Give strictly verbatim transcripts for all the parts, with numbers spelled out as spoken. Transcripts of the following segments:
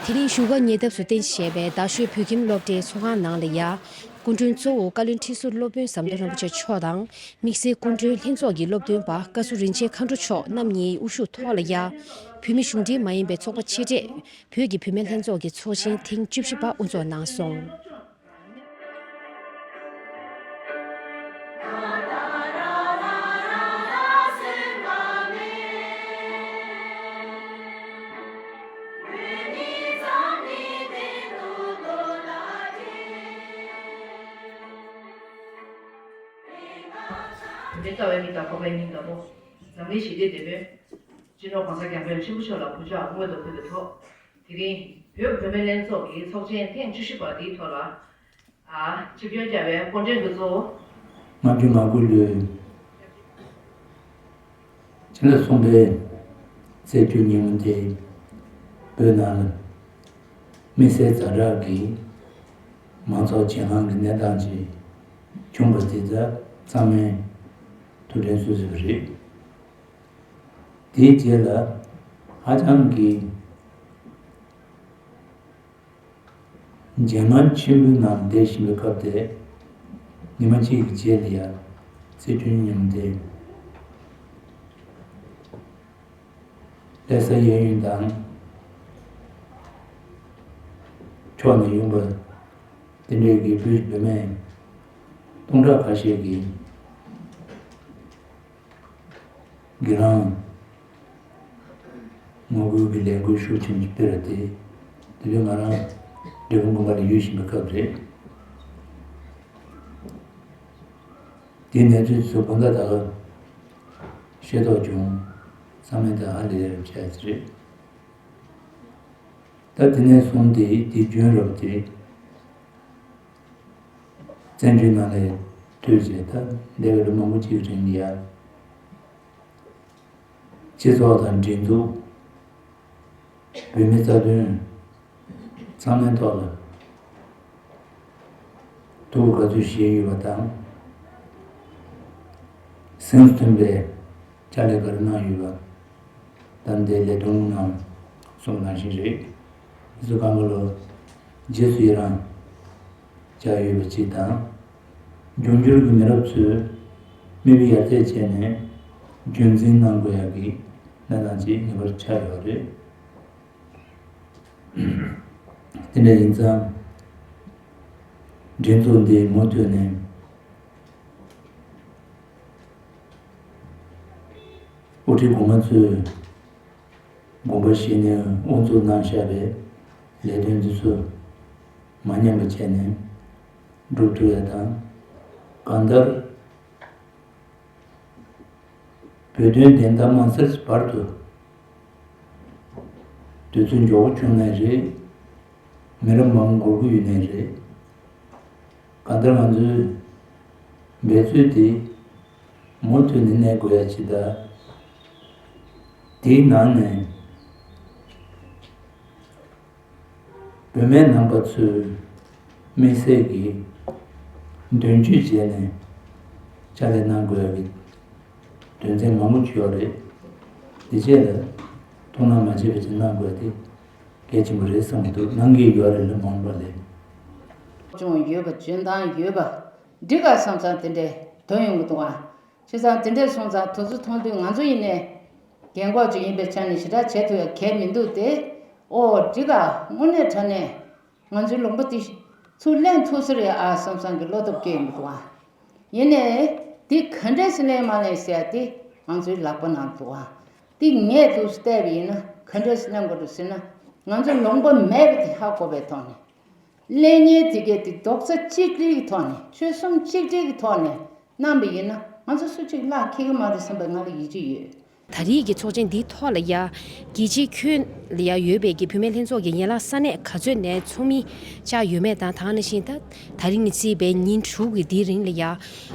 དེ་རིང་བཞུགས་སྒར་ཉེ་འདབས་སུ་རྟེན་གཞི་བྱས་པའི་རྡ་ཤོད་བོད་ཁྱིམ་སློབ་གྲྭའི་ཚོགས་ཁང་ནང་ལ་ཡ། སྐུ་མགྲོན་གཙོ་བོ་བཀའ་བློན་ཁྲི་ཟུར་སློབ་དཔོན་ཟམ་གདོང་རིན་པོ་ཆེ་མཆོག་དང་། དམིགས་བསལ་སྐུ་མགྲོན་ལྷན་ཚོགས་ཀྱི་སློབ་སྟོན་པ་བཀའ་ཟུར་རིན་ཆེན་མཁའ་འགྲོ་མཆོག་རྣམ་གཉིས་དབུ་བཞུགས་ཐོག་ལ་ཡ། བོད་མི་གཞུང་འབྲེལ་མ་ཡིན་པའི་ཚོགས་པ་ཆེ་གྲས་བོད་ཀྱི་བུད་མེད་ལྷན་ཚོགས་ཀྱི་ཚོགས་ཆེན་ཐེངས་བཅུ་བཞི་པ་དབུ་འཛུགས་གནང་སོང་། མི་ལྟ་བའི་མི་དང་འཕགས་པའི་སྙིང་དང་པོ། འཛམ་གླིང་ཞི་བདེའི་དེད་དཔོན། སྤྱི་ནོར་༸གོང་ས་༸སྐྱབས་མགོན་ཆེན་པོ་མཆོག་ལ་གུས་ཕྱག་སྔོན་དུ་ཕུལ་བའི་ཐོག་དེ་རིང་བོད་བུད་མེད་ལྷན་ཚོགས་ཀྱི་ཚོགས་ཆེན་ཐེངས་བཅུ་བཞི་པ་འདིའི་ཐོག་ལ། ཨ། ཆིབས་བསྒྱུར་བསྐྱངས་པའི་སྐུ་མགྲོན་གྱི་གཙོ་བོ། ལྔ་བཅུ་ང་དགུ་ལོའི་སྤྱི་ཟླ་གསུམ་པའི་ཚེས་བཅུ་ཉིན་མོ་དེ། བོད་ནང་ལ་དམིགས་བསལ་ཛ་དྲག་གི་མང་ཚོགས་བྱེད་སྒང་གི་གནས་སྟངས་ཅིག་བྱུང་བ་དེ་ཚོ་ཚང་མས་ཐུགས་དྲན་གསོ་བྱས་པ་རེད། དེའི་རྗེས་ལ་ཧ་ཅང་གི་རྗེས་མ་ཆེན་པོའི་ནང་བསྡད་བཞིན་པའི་སྐབས་དེ། ཉི་མ་གཅིག་གི་རྗེས་ལ་ཡ། ཚེས་བཅུ་ཉིན་མོ་དེ། ལྷ་ས་གཡས་གཡོན་དང་ཕྱོགས་ནས་ཡོང་པ་དེ་འདྲའི་གི་བོད་བུད་མེད་སྟོང་ཕྲག་ཁ་ཤས་ཀྱིས་དགེ་རང་ངོ་རྒོལ་གྱི་ལས་འགུལ་ཤུགས་ཆེན་སྤེལ་བ་དེ། དེ་དུས་ང་རང་འབྲས་སྤུངས་དགོན་པ་ལ་ཡོད་བཞིན་པའི་སྐབས་རེད། དེའི་གནས་ཚུལ་ཚོ་དགོང་དག་ད་ག་ཤེས་རྟོགས་བྱུང་། ཚང་མས་ད་ཧ་ལས་རབ་བྱས་ཟེར་རེད། ད་དེ་ནས་བཟུང་སྟེ་དེ་རྒྱུན་རབ་དེ་བཙན་བྱོལ་ནང་ལ་ཐོན་རྗེས་ད་འདས་པའི་ལོ་མང་པོ་ཅིག་རིང་ཡ། སྤྱི་ཚོགས་དང་སྒྲིག་འཛུགས། བོད་མི་རྩ་དོན་ཚང་མའི་ཐོག་ལ་ཐུགས་ཁུར་ག་ཚོད་བཞེས་ཡོད་པ་དང་། སེམས་མཐུན་པའི་ཕྱག་ལས་ག་རེ་གནང་ཡོད་པ་དང་། དེ་ལས་དོན་གནང་སོང་ནང་བཞིན་རེད། དེ་ཚོ་གང་ག་ལོ་རྗེས་སུ་ཡི་རང་བྱ་ཡོད་པ་ཅིག་དང་། འབྱུང་འགྱུར་གྱི་མི་རབས་ཚོས་མིག་དཔེ་ཡར་རྒྱས་བྱས་ནས་རྒྱུན་འཛིན་གནང་དགོས་ཡག་གི་གནས་སྟངས་ཅིག་ངེས་པར་ཆགས་ཡོད་རེད། དེ་འདྲ་ཡིན་ཙང་། མགྲིན་ཚབ་འདི་མུ་མཐུད་ནས་དབུ་ཁྲིད་གོང་མ་ཚོས་དགོངས་པ་བཞེས་ནས་དབུ་འཛུགས་གནང་བཞག་པའི་ལས་དོན་འདི་ཚོ་མ་ཉམས་པ་བྱས་ནས་སྒྲུབ་ཐུབ་ཡ་དང་། གང་ལྟར་བོད་དོན་བདེན་མཐའ་མ་གསལ་བར་དུ་དུས་ཚོད་མགྱོགས་པོ་བྱུང་ནའི་རེད། མི་རབས་མང་པོ་འགོར་གྱི་ཡོད་ནའི་རེད། གང་ལྟར་ང་ཚོའི་འབད་རྩོལ་དེ་མུ་མཐུད་ནས་གནས་དགོས་ཡ་ཅིག་དང་། དེའི་ནང་ནས་བུད་མེད་རྣམ་པ་ཚོས་དམིགས་བསལ་གྱི་མདུན་སྐྱོད་བྱས་ནས་ཕྱག་ལས་གནང་དགོས་ཡ་གི་དོན་ཚན་མང་པོ་ཅིག་ཡོད་རེད། དེ་རྗེས་ལ་ཐུགས་སྣང་མ་བརྗེད་པ་ཅིག་གནང་དགོས་ཏེ། གལ་ཆེན་པོ་རེད་བསམ་གྱི་འདུག་གནང་གི་ཡོད་རེད་ལ་མང་པ་ལས། སྦྱོང་ཡོད་པ་འཇོན་ཐང་ཡོད་པ་འགྲིག་ག་བསམ་ཙང་དེ་འདྲའི་དོན་ཡོང་གི་འདུག་ཨ། བྱས་ཙང་དེ་འདྲས་སོང་ཙང་དེ་ཚོ་མཐོང་དུས་ང་ཚོ་ཡིན་ནའི་རྒན་གོག་ཅིག་ཡིན་པའི་ཆ་ནས་ཞེ་དྲག་བྱེད་ཐུབ་ཡ་གལ་མི་འདུག་སྟེ། ཨོ་འགྲིག་ག་དངོས་གནས་དྲང་གནས་ང་ཚོའི་ལུང་པ་འདི་ཚུར་ལེན་ཐུབ་ས་རེད་ཨ་བསམ་བསམ་གྱི་བློ་སྟོབས་སྐྱེ་ཡོང་གི་འདུག་ཨ། ཡིན་ནའི་འདི་ག་འདྲས་སེ་ལེན་མ་ལེན་ཟེར་ཡ་དེ་ང་ཚོའི་ལག་པ་ནང་འདུག་ཨ། འདི་ངས་འདུག་སེ་བལྟས་པ་ཡིན་ན་ག་འདྲས་སེ་ལེན་དགོས་འདུག་ཟེར་ན། ང་ཚོ་ལུང་པ་མེད་པ་དེ་ཧ་གོ་བའི་ཐོག་ནས། ལས་གཉེར་དེ་གས་དེ་རྡོག་རྩ་གཅིག་སྒྲིལ་གྱི་ཐོག་ནས། ཆོལ་གསུམ་གཅིག་སྒྲིལ་གྱི་ཐོག་ནས་གནང་བ་ཡིན་ན། ང་ཚོ་སུ་གཅིག་བརླག་འཁེལ་གྱི་མ་རེད་བསམ་པའི་ང་ལ་ཡིད་ཆེས་ཡོད། ད་རེས་ཀྱི་ཚོགས་ཆེན་འདིའི་ཐོག་ལ་ཡ། རྒྱལ་སྤྱིའི་ཁྱོན་ལ་ཡ་ཡོད་པའི་གི་བུད་མེད་ལྷན་ཚོགས་ཀྱི་ཡན་ལག་ས་གནས་ག་ཚོད་ནས་ཚོགས་མི་བཅར་ཡོད་མེད་དང་། དེ་ནང་བཞིན་ད་ད་རིང་ནས་བརྩིས་པའི་ཉིན་དྲུག་གི་འདིའི་རིང་ལ་ཡ། ཨ།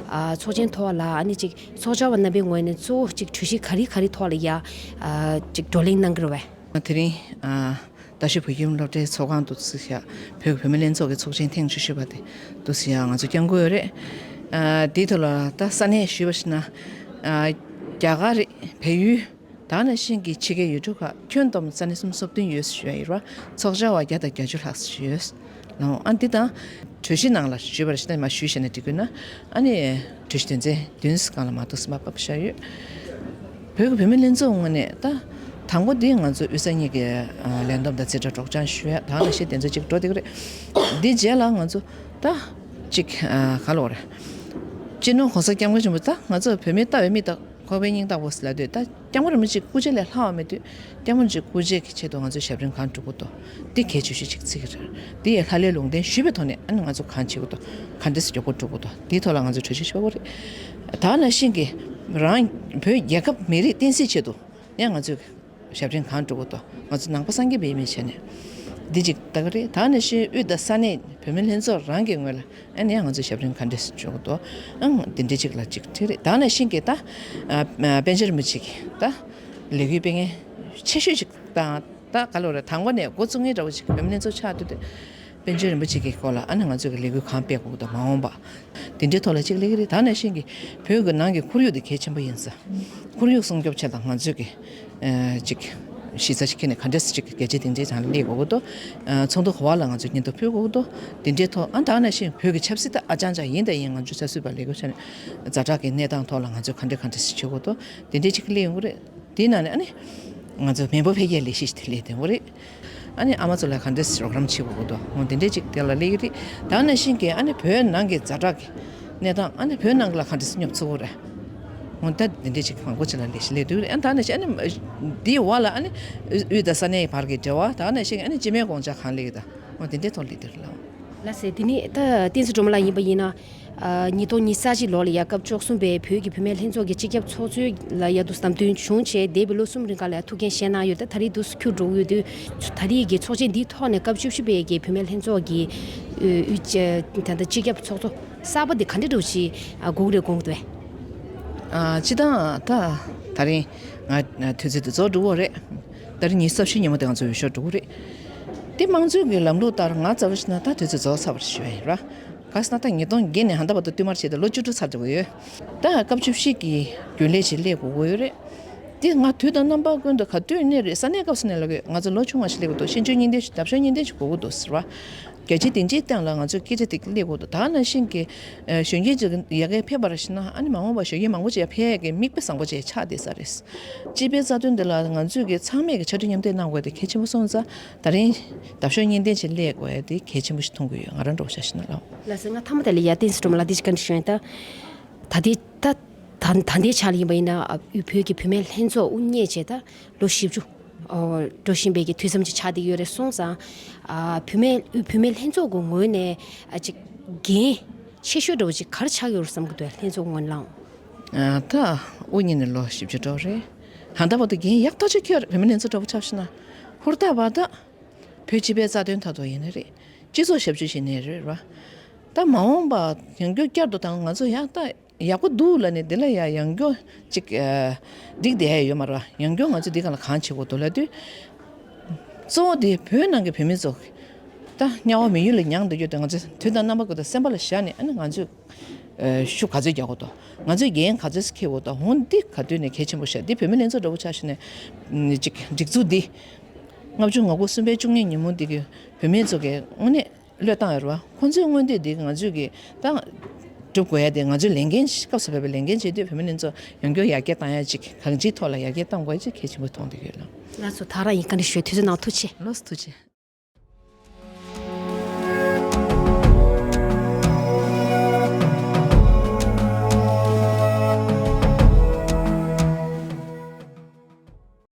ཚོགས་ཆེན་ཐོག་ལ་ཨ་ནི་ཅིག་ཚོགས་བཅར་བ་རྣམ་པའི་ངོས་ནས་གཙོ་བོ་ཅིག་གྲོས་གཞི་ག་རེ་ག་རེ་ཐོག་ལ་ཡ། ཨ། ཅིག་བགྲོ་གླེང་གནང་གི་རེད་པས། དེ་རིང་ཨ་རྡ་ཤོད་བོད་ཁྱིམ་སློབ་གྲྭའི་ཚོགས་ཁང་དུ་ཚུགས་ཤག་བོད་བུད་མེད་ལྷན་ཚོགས་ཀྱི་ཚོགས་ཆེན་ཐེངས་བཅུ་བཞི་པ་དེ་དུ་ཟིན་ཡག་ང་ཚོ་བསྐྱང་དགོས་ཡོད་རེད། ཨ། དེའི་ཐོག་ལ་ད་ས་གནས་ཞུས་པ་ཞིག་ན། ཨ། རྒྱ་གར་རེད། བལ་ཡུལ། ད་ག་ནང་བཞིན་གྱི་ཕྱི་རྒྱལ་ཡུལ་གྲུ་ཁག་ཁྱོན་བསྡོམས་ས་གནས་སུམ་ཅུ་སོ་བདུན་ཡོད་ཞུ་ཡ་ཡིན་ར། ཚོགས་བཅར་བ་བརྒྱ་དང་བརྒྱད་ཅུ་ལྷག་ཞིག་ཡོད། ལའོ། ཨ་འདི་དང་གྲོས་གཞི་ནང་ལ་ཞུས་པར་ཞིག་ན་མ་ཞུས་ཞེས་ནས་འགྲིག་དགོས་ན། ཨ་ནི་གྲོས་གཞི་དོན་ཚན་བདུན་སྒང་ལ་མ་གཏོགས་མ་ཕབ་བཞག་ཡོད། བོད་ཀྱི་བུད་མེད་ལྷན་ཚོགས་ངོས་ནས་ད་དང་པོ་འདི་ང་ཚོ་དབུས་ས་གཉིས་ཀྱི་ཨ་ལས་བསྡོམས་དང་རྩིས་ཁྲ་སྒྲོག་སྦྱང་ཞུ་ཡ། ད་ག་ནང་བཞིན་དེ་ཚོ་གཅིག་འགྲོ་བསྡད་ཀྱི་རེད། འདི་རྗེས་ལ་ང་ཚོ་ད་གཅིག་ཨ་ག་ལབ་དགོས་རེད། སྤྱི་ནོར་༸གོང་ས་༸སྐྱབས་མགོན་ཆེན་པོ་ད་ང་ཚོ་བོད་མི་ལྟ་བའི་མི་དང་ཁོག་པའི་སྙིང་ལྟ་བུ་ཟེར་ལབ་དུས་ད་སྐྱབས་མགོན་རིན་པོ་ཆེའི་སྐུ་ཕྱྭ་ལས་ལྷག་པ་མེད་དུས་སྐྱབས་མགོན་རིན་པོ་ཆེའི་སྐུ་ཕྱྭ་གི་ཆེད་དུ་ང་ཚོས་ཞབས་རིམ་གང་སྒྲུབ་དགོས་འདུག་འདི་གལ་ཆེ་ཤོས་ཅིག་བརྩི་གི་རེད། འདི་ཡི་ལྷ་ལས་ལུང་བསྟན་ཞུས་པའི་ཐོག་ནས་ཨ་ནི་ང་ཚོ་གང་བྱེད་དགོས་འདུག་ག་འདྲ་སེ་མགྱོགས་པོ་སྒྲུབ་དགོས་འདུག་འདིའི་ཐོག་ལ་ང་ཚོས་གྲོས་གཞི་ཞུ་དགོས་རེད། ད་ག་ནང་བཞིན་གྱི་རང་བོད་རྒྱལ་ཁབ་མི་རིགས་བསྟན་སྲིད་ཆེད་དུ་ཡང་ང་ཚོས་ཞབས་རིམ་གང་སྒྲུབ་དགོས་འདུག་ང་ཚོ་ནང་པ་སངས་རྒྱས་པའི་མི་བྱས་ནས་འདི་གཅིག་ལྟ་གི་རེད། ད་ག་ནང་བཞིན་དབུས་དང་ས་གནས་བོད་མི་ལྷན་ཚོགས་རང་གི་ངོས་ལ་ཨ་ནི་ཡང་ང་ཚོས་ཞབས་རིམ་ག་འདྲ་སེ་སྒྲུབ་དགོས་འདུག་ཨང་འདི་འདྲའི་གཅིག་ལ་གཅིག་འགྲིག་རེད། ད་ག་ནང་བཞིན་གྱི་ད་ཨ་པཎ་ཆེན་རིན་པོ་ཆེ་གི་ད་ལས་འགུལ་སྤེལ་མཁན་ཆེ་ཤོས་ཅིག་དང་། ད་ག་ལབ་རེད། དང་པོ་ནས་འགོ་བཙུགས་མཁན་འདྲ་བོ་ཅིག་བོད་མི་ལྷན་ཚོགས་ཆགས་དུས་དེ་པཎ་ཆེན་རིན་པོ་ཆེ་གི་སྐོར་ལ་ཨ་ནི་ང་ཚོས་ཀྱི་ལས་འགུལ་གང་སྤེལ་དགོས་འདུག་མ་འོངས་པ་དེ་འདྲའི་ཐོག་ལ་ཅིག་སླེབས་ཀྱི་རེད། ད་ག་ནང་བཞིན་གྱི་བོད་ཀྱི་ནང་གི་ཁོར་ཡུག་དེ་གལ་ཆེན་པོ་ཡིན་ས། ཁོར་ཡུག་སྲུང་སྐྱོབ་ཆེད་དང་ང་ཚོས་ཀྱི་ཨ་ཅིག་གཞི་རྩ་ཅིག་ཁྱེར་ནས་ག་འདྲ་སེ་ཅིག་གལ་ཆེ་དེ་འདྲའི་ཐང་ལ་སླེབས་དགོས་ཀྱི་འདུག་ཨ་ཚོགས་འདུ་ག་པ་ལ་ང་ཚོས་སྙན་ཐོ་ཕུལ་དགོས་ཀྱི་འདུག་དེ་འདྲའི་ཐོག་ཨ་ད་ག་ནང་བཞིན་བོད་ཀྱི་ཆབ་སྲིད་ད་ཨ་ཅང་ཅང་ཡིན་དང་ཡིན། ང་ཚོས་ས་སྲོས་པ་ལས་འགུལ་བྱས་ནས་ཛ་དྲག་གི་གནས་སྟངས་ཐོག་ལ་ང་ཚོས་ག་འདྲ་ག་འདྲ་སེ་བྱེད་དགོས་འདུག་དེ་འདྲའི་ཅིག་སླེབས་ཡོང་གི་རེད། དེའི་ནང་ནས་ཨ་ནི་ང་ཚོ་མེས་པོ་འཕེལ་རྒྱས་ལས་གཞི་ཞིག་དེ་སླེབས་བསྡད་ཡོད་རེད། ཨ་ནི་ཨ་མ་ཚོ་ལ་ག་འདྲ་སེ་རོགས་རམ་བྱེད་དགོས་ཀྱི་འདུག་འོ་དེ་འདྲའི་ཅིག་དེ་ལ་སླེབས་ཀྱི་རེད། ད་ག་ནང་བཞིན་གྱི་ཨ་ནི་བོད་ནང་གི་ཛ་དྲག་གི་གནས་སྟངས་ཨ་ནི་བོད་ནང་གི་ལ་ག་འདྲ་སེ་སྙོབ་ཚུགས་ཀྱི་རེད། འོ་ད་དེ་འདྲའི་ཅིག་མང་པོ་ཅིག་ལ་ལས་གཞི་སླེབས་བསྡད་ཡོད་རེད། ཨ་ནི་ད་ག་ནང་བཞིན་ཨ་ནི་འདིའི་འོག་ལ་ཨ་ནི་དབུས་དང་ས་གནས་ཀྱི་བར་གྱི་འབྲེལ་བ། ད་ག་ནང་བཞིན་ཨ་ནི་སྤྱི་མོས་དགོངས་འཆར་གང་སླེབས་ཀྱི་འདུག་འོ་དེ་འདྲའི་ཐོག་སླེབས་བསྡད་ཡོད་རེད་ལགས། ལགས་སེ། དེ་ནས་ད་བསྟན་འཛིན་སྒྲོལ་མ་ལགས་ཡིན་པ་ཡིན་ན། ཨ་ཉིས་སྟོང་ཉི་ཤུ་རྩ་གཅིག་ལོ་ལ་ཡ་སྐབས་བཅུ་གསུམ་པའི་བོད་ཀྱི་བུད་མེད་ལྷན་ཚོགས་ཀྱི་སྤྱི་ཁྱབ་ཚོགས་གཙོ་ལ་ཡ་དུ་བདམས་ཐོན་བྱུང་བྱས། འདས་པའི་ལོ་གསུམ་རིང་ག་ལ་ཡ་ཐུགས་འགན་བཞེས་གནང་ཡོད། ད་ད་རེས་དུ་འཁྱུར་འགྲོ་གི་ཡོད་དུས་ད་རེས་ཀྱི་ཚོགས་ཆེན་འདིའི་ཐོག་ནས་སྐབས་བཅུ་བཞི་པའི་གི་བུད་མེད་ལྷན་ཚོགས་ཀྱི་ཨུ་ཨུ་ད་ལྟ་སྤྱི་ཁྱབ་ཚོགས་གཙོ་གསར་པ་འདི་ག་འདྲ་འདྲ་ཞིག་དགོས་ཀྱི་རེད་དགོངས་འདུག་པས། ཨ་སྤྱིར་བཏང་ད་ད་རིང་ང་དུས་ཚོད་དེ་རྫོགས་འགྲོ་གི་རེད། ད་རིང་ཉི་ཤུ་རྩ་བཞི་ཉིན་མོ་དེ་ང་ཚོ་འོས་ཤོག་འགྲོ་གི་རེད། དེ་དམངས་གཙོའི་གི་ལམ་ལུགས་ལྟར་ང་རྩ་བ་ཞིག་ན་ད་དུས་ཚོད་རྫོགས་ཚར་བ་ཞུ་ཡ་ཡིན་ར། ག་ཟེར་ན་ད་ཉིས་སྟོང་བརྒྱད་ནས་ད་ལྟ་བར་དུ་བསྟུད་མར་བྱས་ཏེ་ལོ་བཅུ་དྲུག་ཚར་འགྲོ་གི་ཡོད། ད་སྐབས་བཅུ་བཞི་གི་རྒྱུན་ལས་ཅིག་སླེབས་དགོས་ཀྱི་ཡོད་རེད། དེ་ང་དུས་དང་རྣམ་པ་ཀུན་ཏུ་ག་དུས་གནས་རེད། ས་གནས་སྐབས་སུ་གནས་ལ་གི་ང་ཚོ་ལོ་ཆུང་བ་ཞིག་སླེབས་དགོས་འདུག་ཤེས་འཇོན་གཉིས་ལྡན་ཞིག་འདབ་གཤོག་གཉིས་ལྡན་ཞིག་དགོས་ཀྱི་འདུག་ཟེར་བ། རྒྱལ་སྤྱིའི་སྡིངས་ཆའི་སྟེང་ལ་ང་ཚོས་སྐད་ཆ་དེ་སླེབས་དགོས་འདུག་ད་ག་ནང་བཞིན་གྱི་ཨ་གཞོན་སྐྱེས་ཅིག་ཡར་རྒྱས་ཕེབས་པར་ཞིག་ན་ཨ་ནི་མ་འོངས་པར་གཞོན་སྐྱེས་མང་པོ་ཅིག་ཡར་ཕེབས་ཡས་ཀྱི་མིག་དཔེ་བཟང་པོ་ཅིག་ཆགས་བསྡད་ས་རེད། སྤྱི་པའི་རྩ་དོན་འདི་ལ་ང་ཚོས་ཀྱི་ཚང་མས་ཀྱི་ཕྱར་གྲུ་མཉམ་འདེགས་གནང་དགོས་དེ་གལ་ཆེན་པོ་སོང་ཙང་། ད་རིང་འདབ་གཤོག་གཉིས་ལྡན་ཅིག་སླེབས་དགོས་ཡ་དེ་གལ་ཆེན་པོ་ཞིག་མཐོང་གི་ཡོད། ང་རང་འདྲ་བོ་ཆ་བཞག་ན་ལགས། ལགས་སེ། ང་མཐའ་མ་དེ་ལ་ཡ་བསྟན་འཛིན་སྒྲོལ་མ་ལགས་འདི་ཅིག་བཀའ་འདྲི་ཞུ་ཡ་ཡིན། ད་ད་ལྟའི་ད་ད་ད་ལྟའི་ཆ་ལ་ཡིན་པ་ཡིན་ན་ཨ་བོད་ཀྱི་བུད་མེད་ལྷན་ཚོགས་དབུ་བརྙེས་བྱས་ད་ལོ་བཞི་བཅུ་ཨོ་འགྲོ་བཞིན་པའི་གི་དུས་མཚམས་ཅིག་ཆགས་བསྡད་ཡོད་རེད། སོང་ཙང་ཨ་བུད་མེད་བུད་མེད་ལྷན་ཚོགས་ཀྱི་ངོས་ནས་ཨ་ཅིག་འགན་ཆེ་ཤོས་འདྲ་བོ་ཅིག་ག་རེ་ཆགས་ཡོད་རེད་བསམ་གི་འདུག་ལྷན་ཚོགས་ངོས་ནས་ལགས། ཨ་ད་དབུ་བརྙེས་ནས་ལོ་བཞི་བཅུ་འགྲོ་རེད། ད་ལྟ་བར་དུ་འགན་ཡག་ཐག་ཆོད་འཁྱེར་ཡོད་རེད། བུད་མེད་ལྷན་ཚོགས་འདྲ་བོ་ཆ་བཞག་ན་ཧུར་ཐག་བར་ཐག་བོད་སྤྱི་པའི་རྩ་དོན་ཐོག་ཏུ་ཡིན་ནའི་རེད། སྤྱི་ཚོགས་ཞབས་ཞུ་བྱེད་ནའི་རེད་ར། ད་མ་འོངས་པ་ཡང་བསྐྱར་བསྐྱར་དུ་དང་ང་ཚོ་ཡག་ད་ཡག་པོ་འདུག་ལབ་ནས་འདི་ལ་ཡ་ཡང་བསྐྱར་ཅིག་ཨ་འགྲིག་བསྡད་ཡ་ཡོད་མ་རེད་བ། ཡང་བསྐྱར་ང་ཚོ་འདི་སྒང་ལ་གང་བྱེད་དགོས་འདུག་ལབ་དུས། གཙོ་བོ་དེ་བོད་ནང་གི་བུད་མེད་ཚོ་ད་དམྱལ་བ་མི་ཡུལ་ལ་མྱངས་བསྡད་རྒྱུ་དེ་ང་ཚོ་དུས་དང་རྣམ་པ་ཀུན་ཏུ་སེམས་པ་ལ་བཞག་ནས་ཨ་ནི་ང་ཚོས་ཨ་ཤུགས་ག་ཚོད་རྒྱག་དགོས་འདུག་ང་ཚོས་འགན་ག་ཚོད་འཁྱེར་དགོས་འདུག་འོ་འདི་ག་དུས་ནས་གལ་ཆེན་པོ་ཞིག་འདི་བུད་མེད་ལྷན་ཚོགས་འདྲ་བོ་ཆ་བཞག་ནས་ཅིག་སྒྲིག་འཛུགས་འདི་ལྔ་བཅུ་ང་དགུ་གསུམ་པའི་བཅུ་གཉིས་ཉིན་མོ་འདི་གི་བུད་མེད་ཚོ་གི་དངོས་གནས་བློས་བཏང་ཡོད་རེད་བ། ཁོང་ཚོའི་མངོན་འདོད་འདི་ང་ཚོས་གི་ད་སྒྲུབ་དགོས་ཡ་དེ་ང་ཚོའི་ལས་འགན་སྐབས་སུ་བབས་པའི་ལས་འགན་བྱེད་དུས་བུད་མེད་ལྷན་ཚོགས་ཡང་བསྐྱར་ཡར་རྒྱས་བཏང་ཡ་ཅིག་གང་ཅིའི་ཐོག་ལ་ཡར་རྒྱས་བཏང་དགོས་ཡ་ཅིག་གལ་ཆེན་པོ་མཐོང་བསྡད་ཡོད་ལགས། ལགས་སོ། ད་རང་ཡིན་བཀའ་འདྲི་ཞུ། དུས་ཚོད་གནང་ཐུགས་རྗེ་ཆེ། ལགས་སོ། ཐུགས་རྗེ་ཆེ།